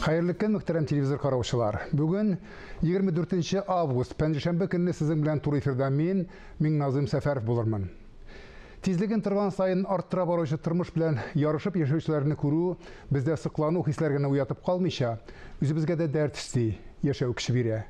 Хәерле көн, мөхтәрәм телевизор караучылар. Бүген 24 август, пәнҗешәмбе көнне сезнең белән туры эфирда мин, Миңназыйм Сәфәров булырмын. Тизлеген торган саен арттыра баручы тормыш белән ярышып яшәүчеләрне күрү бездә соклану хисләр генә уятып калмыйча, үзебезгә дә дәрт өсти, яшәү көче бирә.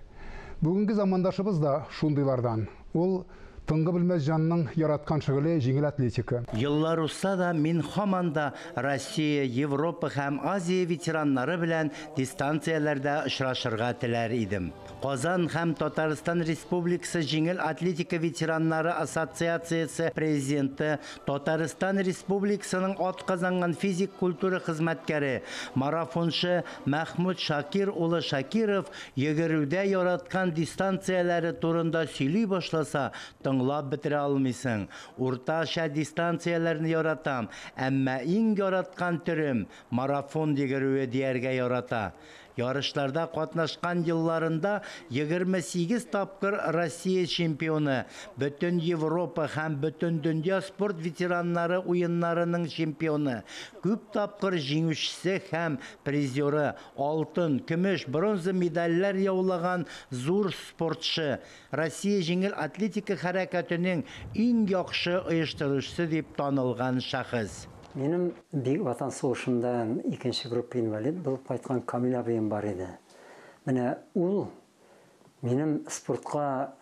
Бүгенге замандашыбыз да шундыйлардан. Ул тынгы белмәс җанның яраткан шөгыле җиңел атлетика. Еллар узса да, мин һаман да Россия, Европа һәм Азия ветераннары белән дистанцияләрдә очрашырга теләр идем. Казан һәм Татарстан Республикасы җиңел атлетика ветераннары ассоциациясе президенты, Татарстан Республикасының атказанган физик культура хезмәткәре, марафончы Мәхмүт Шакир улы Шакиров йөгерүдә яраткан дистанцияләре турында сөйли башласа, тыңлап бетерә алмыйсың. Уртача дистанцияләрне яратам, әмма иң яраткан төрем марафон йөгерүе дияргә ярата. Ярышларда катнашкан елларында 28 тапкыр Россия чемпионы, бөтен Европа һәм бөтен дөнья спорт ветераннары уеннарының чемпионы, күп тапкыр җиңүчесе һәм призеры, алтын, көмеш, бронза медальләр яулаган зур спортчы, Россия җиңел атлетика хәрәкәтенең иң яхшы оештыручысы дип танылган шәхес. Минем Бөек Ватан сугышында икенче группа инвалид булып кайткан Камил абыем бар иде. Менә ул минем спортка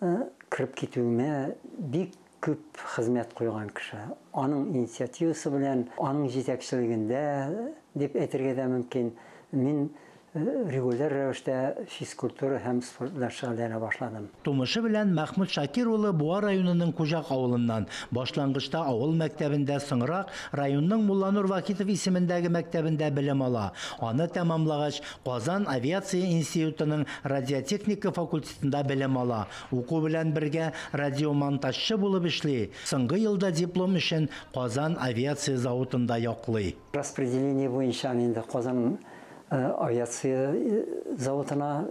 кереп китүемә бик күп хезмәт куйган кеше. Аның инициативасы белән, аның җитәкчелегендә дип әйтергә дә мөмкин, мин регуляр рәвештә физкультура һәм спорт белән шөгыльләнә башладым. Тумышы белән Мәхмүт Шакир улы Буа районының Куҗак авылыннан. Башлангычта авыл мәктәбендә, соңрак районның Мулланур Вахитов исемендәге мәктәбендә белем ала. Аны тәмамлагач, Казан авиация институтының радиотехника факультетында белем ала. Уку белән бергә радиомонтажчы булып эшли. Соңгы елда диплом эшен Казан авиация заводында яклый. Распределение буенча инде Казан авиация заводына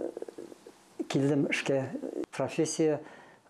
килдем эшкә. Профессия,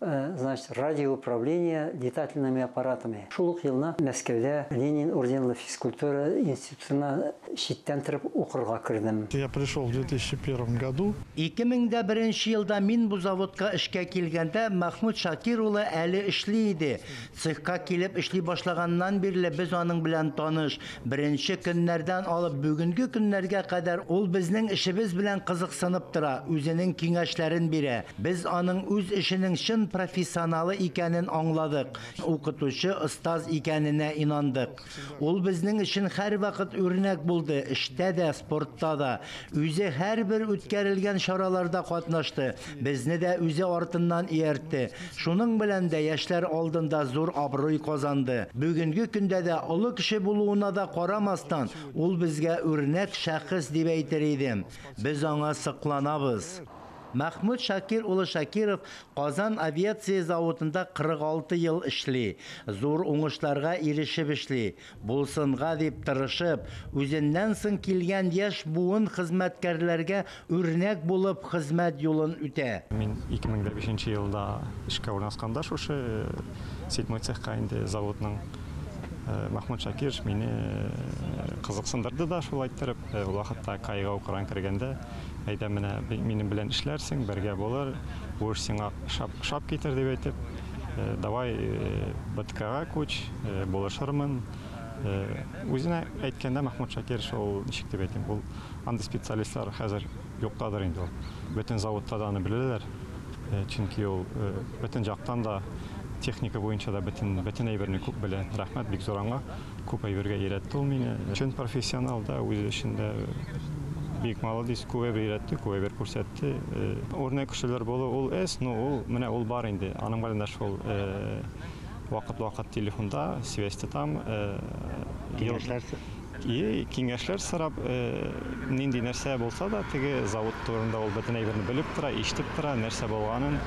значит, радиоуправление летательными аппаратами. Шул ук елны Мәскәүдә Ленин орденлы физкультура институтына читтән торып укырга кердем. Я пришел в 2001 году. 2001 елда мин бу заводка эшкә килгәндә Мәхмүт Шакир улы әле эшли иде. Цехка килеп эшли башлаганнан бирле без аның белән таныш. Беренче көннәрдән алып бүгенге көннәргә кадәр ул безнең эшебез белән кызыксынып тора, үзенең киңәшләрен бирә. Без аның үз эшенең чын профессионалы икәнен аңладык, укытучы, остаз икәненә инандык. Ул безнең өчен һәрвакыт үрнәк булды, эштә дә, спортта да. Үзе һәрбер үткәрелгән чараларда катнашты, безне дә үзе артыннан ияртте. Шуның белән дә яшьләр алдында зур абруй казанды. Бүгенге көндә дә олы кеше булуына да карамастан, ул безгә үрнәк шәхес дип әйтер идем. Без аңа сокланабыз. Мәхмүт Шакир улы Шакиров Казан авиация заводында 46 ел эшли. Зур уңышларга ирешеп эшли. Булсынга дип тырышып, үзеннән соң килгән яшь буын хезмәткәрләргә үрнәк булып хезмәт юлын үтә. Мин 2005 елда эшкә урнашканда шушы седьмой цехка инде заводның Мәхмүт Шакир мине кызыксындырды да шулай иттереп, ул вакытта Кайга укырга кергәндә, әйдә менә минем белән эшләрсең, бергә булыр, бу эш сиңа шап китер дип әйтеп, давай БТКга күч, булышырмын. Үзенә әйткәндә Мәхмүт Шакир шул, ничек дип әйтим, ул андый специалистлар хәзер юктадыр инде ул. Бөтен заводта да аны беләләр, чөнки ул бөтен жактан да техника буенча да бөтен әйберне күп белә. Рәхмәт бик зур аңа, күп әйбергә өйрәтте ул мине. Чын профессионал да, үзе эшендә бик молодец, күп әйбер өйрәтте, күп әйбер күрсәтте. Үрнәк кешеләр булу ул эш, но ул менә ул бар инде. Аның белән дә шул вакыт-вакыт телефонда связь тотам. Киңәшләр Киңәшләр сорап, нинди нәрсә булса да, теге завод турында ул бөтен әйберне белеп тора, ишетеп тора, нәрсә булганын,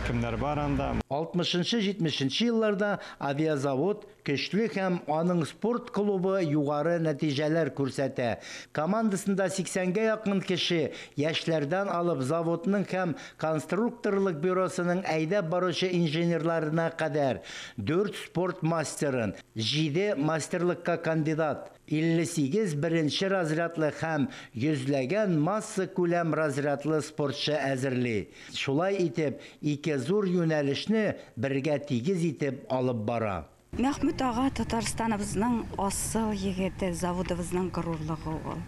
кемнәр бар анда. Алтмышынчы-җитмешенче елларда авиазавод көчле һәм аның спорт клубы югары нәтиҗәләр күрсәтә. Командасында 80-гә якын кеше, яшьләрдән алып заводның һәм конструкторлык бюросының әйдәп баручы инженерларына кадәр 4 спорт мастерын, 7 мастерлыкка кандидат. 58 беренче разрядлы һәм йөзләгән массакүләм разрядлы спортчы әзерли. Шулай итеп, ике зур юнәлешне бергә тигез итеп алып бара. Мәхмүт ага Татарстаныбызның асыл егете, заводыбызның горурлыгы ул.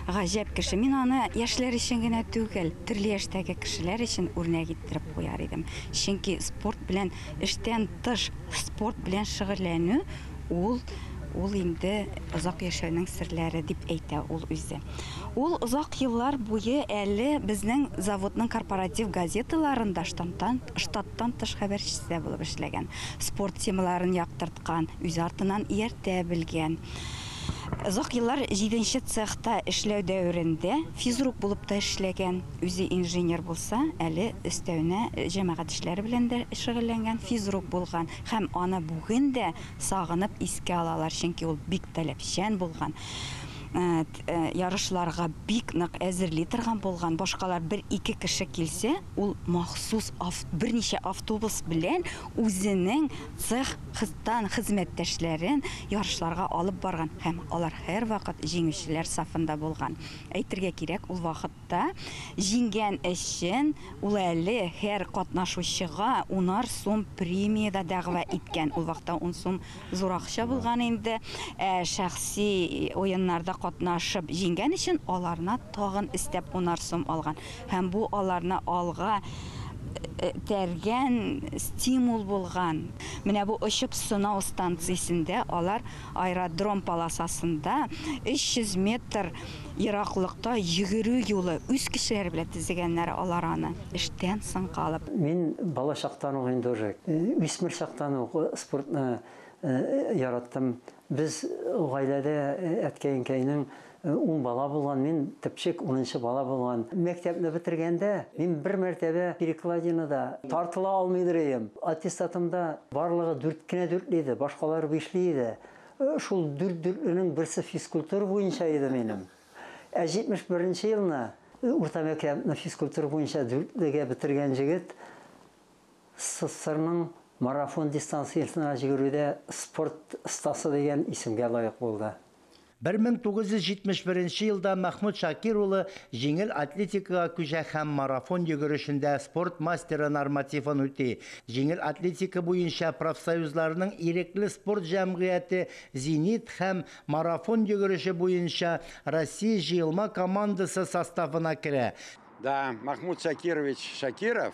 Гаҗәп кеше. Мин аны яшьләр өчен генә түгел, төрле яшьтәге кешеләр өчен үрнәк иттереп куяр идем. Чөнки спорт белән эштән тыш спорт белән шөгыльләнү ул ул инде озак яшәүнең серләре дип әйтә ул үзе. Ул озак еллар буе әле безнең заводның корпоратив газеталарында штаттан, штаттан тыш хәбәрчесе дә булып эшләгән. Спорт темаларын яктырткан, үзе артыннан ияртә белгән. Озак еллар 7 цехта эшләү дәверендә физрук булып та эшләгән. Үзе инженер булса, әле өстәвенә җәмәгать эшләре белән дә шөгыльләнгән, физрук булган. Һәм аны бүген дә сагынып искә алалар, чөнки ул бик таләпчән булган. Ярышларга бик нык әзерли торган булган. Башкалар бер-ике кеше килсә, ул махсус берничә автобус белән үзенең цехтан хезмәттәшләрен ярышларга алып барган һәм алар һәрвакыт җиңүчеләр сафында булган. Әйтергә кирәк, ул вакытта җиңгән өчен ул әле һәр катнашучыга унар сум премия дә дәгъва иткән. Ул вакытта 10 сум зур акча булган инде. Ә шәхси уеннарда катнашып җиңгән өчен аларына тагын өстәп унар сум алган. Һәм бу аларны алга этәргән стимул булган. Менә бу очып сынау станциясендә алар аэродром полосасында 300 метр ераклыкта йөгерү юлы үз кешеләре белән төзегәннәр алар аны эштән соң калып. Мин бала чактан ук инде уже, үсмер чактан ук спортны яраттым. Без гаиләдә әткәй-әнкәйнең 10 бала булган, мин төпчек 10 бала булган. Мәктәпне бетергәндә мин бер мәртәбә перекладинада тартыла алмыйдыр идем. Аттестатымда барлыгы 4 кенә дүртле иде, башкалары бишле иде. Шул 4 дүртленең берсе физкультура буенча иде минем. Ә 71 елны урта мәктәпне физкультура буенча дүртлегә бетергән җегет СССРның марафон дистанциясенә йөгерүдә спорт остасы дигән исемгә лаек булды. 1971 елда Мәхмүт Шакир улы җиңел атлетикага күчә һәм марафон йөгерешендә спорт мастеры нормативын үти. Җиңел атлетика буенча профсоюзларның ирекле спорт җәмгыяте «Зенит» һәм марафон йөгереше буенча Россия җыелма командасы составына керә. Да, Махмуд Шакирович Шакиров,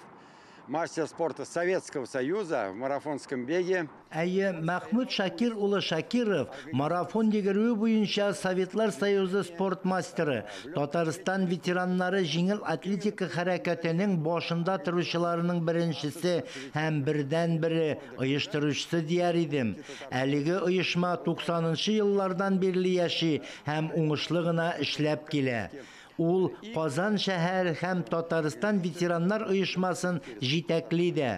мастер спорта Советского Союза в марафонском беге. Әйе, Мәхмүт Шакир улы Шакиров марафон йөгерүе буенча Советлар Союзы спорт мастеры, Татарстан ветераннары җиңел атлетика хәрәкәтенең башында торучыларының беренчесе һәм бердән-бере оештыручысы дияр идем. Әлеге оешма 90 еллардан бирле яши һәм уңышлы гына эшләп килә. Ул Казан шәһәр һәм Татарстан ветераннар оешмасын җитәкли дә.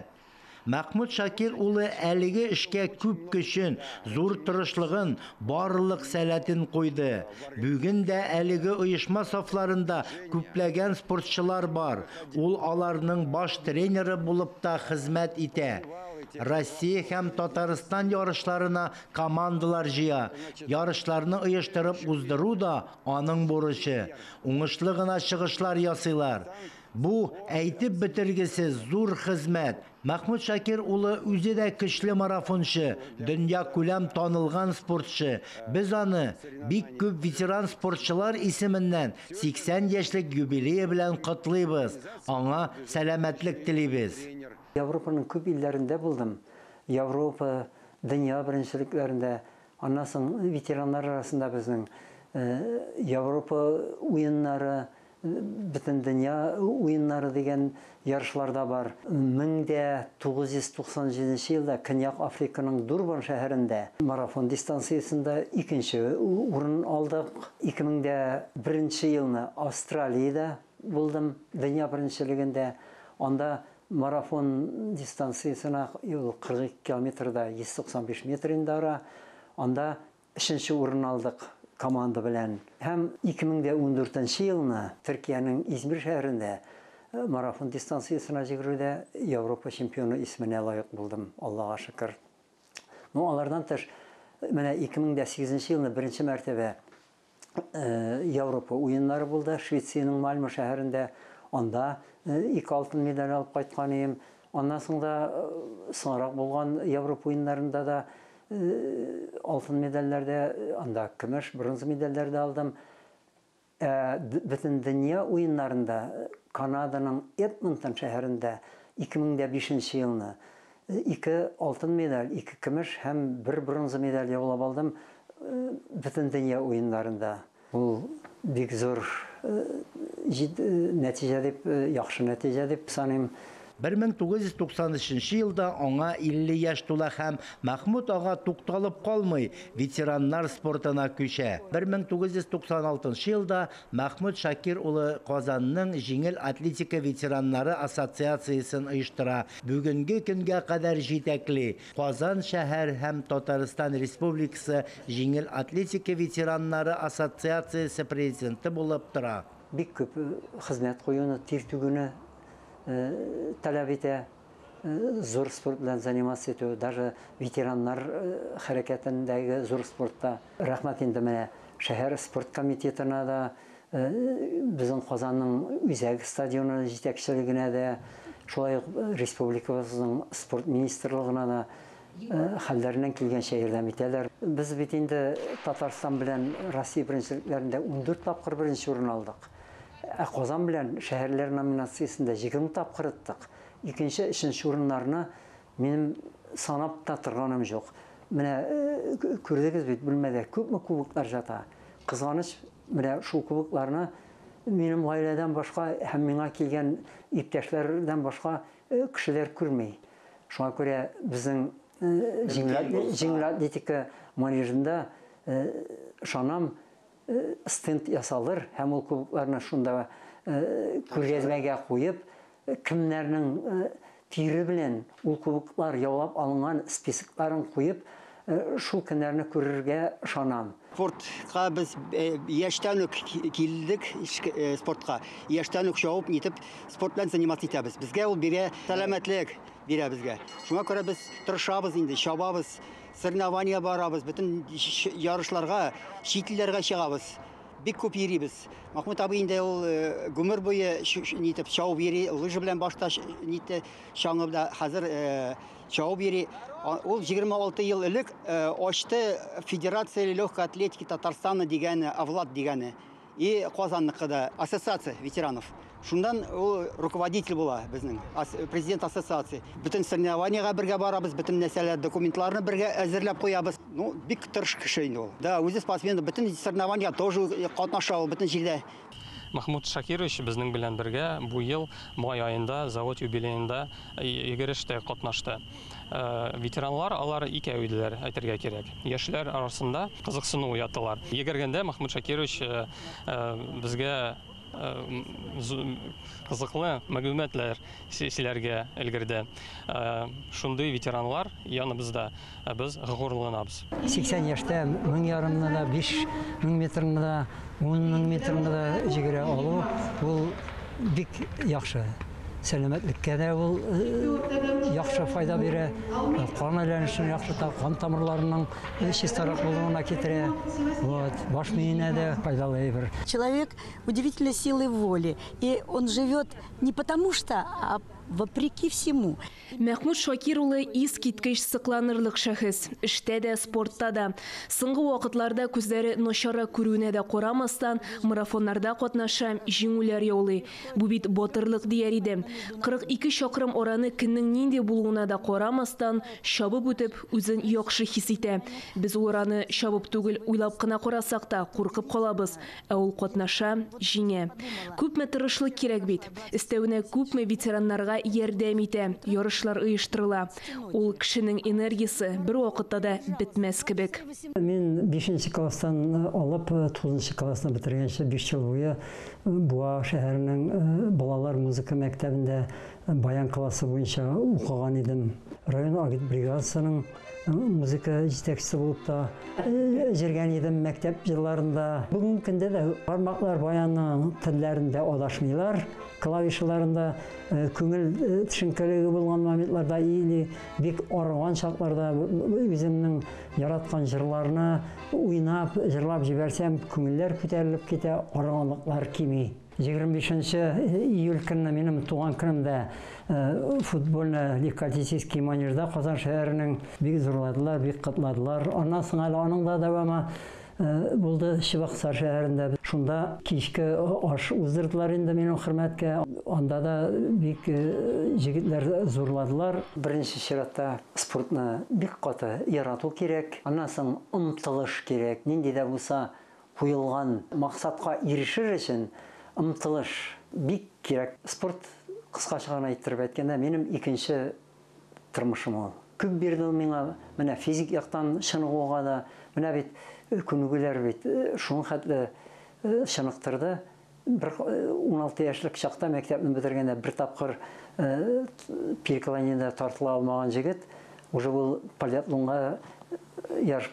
Мәхмүт Шакир улы әлеге эшкә күп көчен, зур тырышлыгын, барлык сәләтен куйды. Бүген дә әлеге оешма сафларында күпләгән спортчылар бар. Ул аларның баш тренеры булып та хезмәт итә. Россия һәм Татарстан ярышларына командалар җыя. Ярышларны оештырып уздыру да аның бурычы. Уңышлы гына чыгышлар ясыйлар. Бу әйтеп бетергесез зур хезмәт. Мәхмүт Шакир улы үзе дә көчле марафончы, дөнья күләм танылган спортчы. Без аны бик күп ветеран спортчылар исеменнән 80 яшьлек юбилее белән котлыйбыз. Аңа сәламәтлек телибез. Европаның күп илләрендә булдым. Европа, дөнья беренчелекләрендә, аннан соң ветераннар арасында безнең Европа уеннары, бөтен дөнья уеннары дигән ярышларда бар. 1997 елда Көньяк Африканың Дурбан шәһәрендә марафон дистанциясендә икенче урын алдык. 2001 елны Австралиядә булдым, дөнья беренчелегендә. Анда марафон дистанциясенә 42 километрда 195 метр инде ара. Анда өченче урын алдык команда белән. Һәм 2014 елны Төркиянең Измир шәһәрендә марафон дистанциясенә йөгерүдә Европа чемпионы исеменә лаек булдым, Аллага шөкер. Ну, алардан тыш Менә 2008 елны беренче мәртәбә Европа уеннары булды Швециянең Мальмө шәһәрендә. Анда 2 алтын медаль алып кайткан идем. Аннан соң да соңрак булган Европа уеннарында да алтын медальләрдә, анда көмеш, бронза медальләр дә алдым. Бөтен дөнья уеннарында Канаданың Эдмонтон шәһәрендә 2005 елны 2 алтын медаль, 2 көмеш һәм 1 бронза медаль яулап алдым бөтен дөнья уеннарында. Ул бик зур нәтиҗә дип, яхшы нәтиҗә дип саныйм. 1993 елда аңа 50 яшь тула һәм Мәхмүт ага тукталып калмый, ветераннар спортына күчә. 1996 елда Мәхмүт Шакир улы Казанның җиңел атлетика ветераннары ассоциациясен оештыра. Бүгенге көнгә кадәр җитәкли. Казан шәһәр һәм Татарстан Республикасы җиңел атлетика ветераннары ассоциациясе президенты булып тора. Бик күп хезмәт куюны, тир түгүне таләп итә. Зур спорт белән заниматься итү, даже ветераннар хәрәкәтендәге зур спортта. Рәхмәт инде менә шәһәр спорт комитетына да, безнең Казанның үзәк стадионы җитәкчелегенә дә, шулай ук республикабызның спорт министрлыгына да хәлләреннән килгәнчә ярдәм итәләр. Без бит инде Татарстан белән Россия беренчелекләрендә 14 тапкыр беренче урын алдык. Ә Казан белән шәһәрләр номинациясендә 20 тапкыр оттык. Икенче, өченче урыннарны минем санап та торганым юк. Менә күрдегез бит, бүлмәдә күпме кубоклар ята. Кызганыч, менә шул кубокларны минем гаиләдән башка һәм миңа килгән иптәшләрдән башка кешеләр күрми. Шуңа күрә безнең җиңел атлетика манежында ышанам, стенд ясалыр һәм ул кубокларны шунда күргәзмәгә куеп, кемнәрнең тире белән ул кубоклар яулап алынган списокларын куеп, шул көннәрне күрергә ышанам. Спортка без яшьтән үк килдек, спортка. Яшьтән үк чабып нитеп спорт белән заниматься итәбез. Безгә ул бирә сәламәтлек, бирә безгә. Шуңа күрә без тырышабыз инде, чабабыз, соревнования барабыз, бөтен ярышларга, чит илләргә чыгабыз. Бик күп йөрибез. Махмут абый инде ул гомер буе нитеп чабып йөри, лыжа белән башта нитте, чаңгы да хәзер чабып йөри. Ул 26 ел элек ачты Федерация легкой атлетики Татарстана дигәне, Авлад дигәне. И Казанныкы да ассоциация ветеранов. Шундан ул руководитель була безнең, президент ассоциации. Бөтен соревнованиягә бергә барабыз, бөтен нәрсәләр, документларны бергә әзерләп куябыз. Ну, бик тырыш кеше инде ул. Да, үзе спортсмен, бөтен соревнованиягә тоже катнаша ул, бөтен җирдә. Махмуд Шакирович безнең белән бергә бу ел май аенда завод юбилеенда йөгерештә катнашты. Ветеранлар алар икәү иделәр, әйтергә кирәк. Яшьләр арасында кызыксыну уяттылар. Йөгергәндә Махмуд Шакирович безгә кызыклы мәгълүматлар сөйләргә өлгерде. Шундый ветеранлар яныбызда, без горурланабыз. 80 яшьтә 1500 да, 5000 метрны да, 10000 метрны да йөгерә алу ул бик яхшы. Сәламәтлеккә дә ул яхшы файда бирә, кан әйләнешен яхшырта, кан тамырларының чистарак булуына китерә. Вот, баш миенә дә файдалы әйбер. Человек удивительной силы воли, и он живет не потому что, а вопреки всему. Мәхмүт Шакир улы искиткеч сыкланырлык шәхес. Эштә дә, спортта да. Соңгы вакытларда күзләре начаррак күрүенә дә карамастан, марафоннарда катнаша, җиңүләр яулый. Бу бит батырлык дияр идем. 42 чакрым араны көннең нинди булуына да карамастан, чабып үтеп, үзен яхшы хис итә. Без ул араны чабып түгел, уйлап кына карасак та куркып калабыз. Ә ул катнаша, җиңә. Күпме тырышлык кирәк бит. Өстәвенә күпме ветераннарга ярдәм итә, ярышлар оештырыла. Ул кешенең энергиясе бер вакытта да бетмәс кебек. Мин 5 класстан алып 9 классны бетергәнче 5 ел буе Буа шәһәренең балалар музыка мәктәбендә баян классы буенча укыган идем. Район агитбригадасының музыка җитәкчесе булып та йөргән идем мәктәп елларында. Бүгенге көндә дә бармаклар баянның телләрендә адашмыйлар, клавишаларында күңел төшенкелеге булган моментларда или бик арыган чакларда үземнең яраткан җырларны уйнап, җырлап җибәрсәм, күңелләр күтәрелеп китә, арыганлыклар кими. 25 июль көнне минем туган көнемдә футбольный легкоатлетический манежда Казан шәһәренең бик зурладылар, бик котладылар. Аннан соң әле аның да дәвамы булды Чебоксар шәһәрендә. Шунда кичке аш уздырдылар инде минем хөрмәткә. Анда да бик җегетләр зурладылар. Беренче чиратта спортны бик каты ярату кирәк. Аннан соң омтылыш кирәк. Нинди дә булса куелган максатка ирешер өчен омтылыш бик кирәк. Спорт, кыскача гына иттереп әйткәндә, минем икенче тормышым ул. Күп бирде ул миңа, менә физик яктан чыныгуга да, менә бит күнегүләр бит шуның хәтле чыныктырды. Бер 16 яшьлек чакта мәктәпне бетергәндә бер тапкыр переклонениедә тартыла алмаган җегет уже ул полиатлонга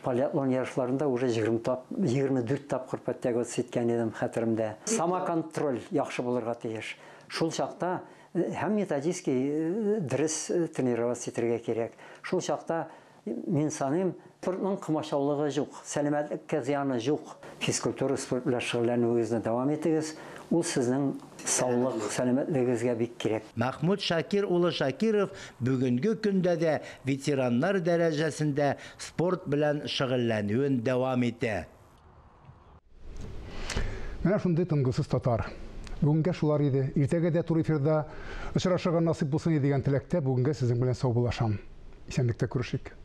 полиатлон ярышларында уже 24 тапкыр подтягиваться иткән идем хәтеремдә. Самоконтроль яхшы булырга тиеш. Шул чакта һәм методический дөрес тренироваться итәргә кирәк. Шул чакта мин саныйм, спортның комачаулыгы юк, сәламәтлеккә зыяны юк. Физкультура, спорт белән шөгыльләнүегезне дәвам итегез. Ул сезнең саулык, сәламәтлегегезгә бик кирәк. Мәхмүт Шакир улы Шакиров бүгенге көндә дә ветераннар дәрәҗәсендә спорт белән шөгыльләнүен дәвам итә. Менә шундый тынгысыз татар. Бүгенгә шулар иде. Иртәгә дә туры эфирда очрашырга насыйп булсын иде дигән теләктә бүгенгә сезнең белән саубуллашам. Исәнлектә күрешик.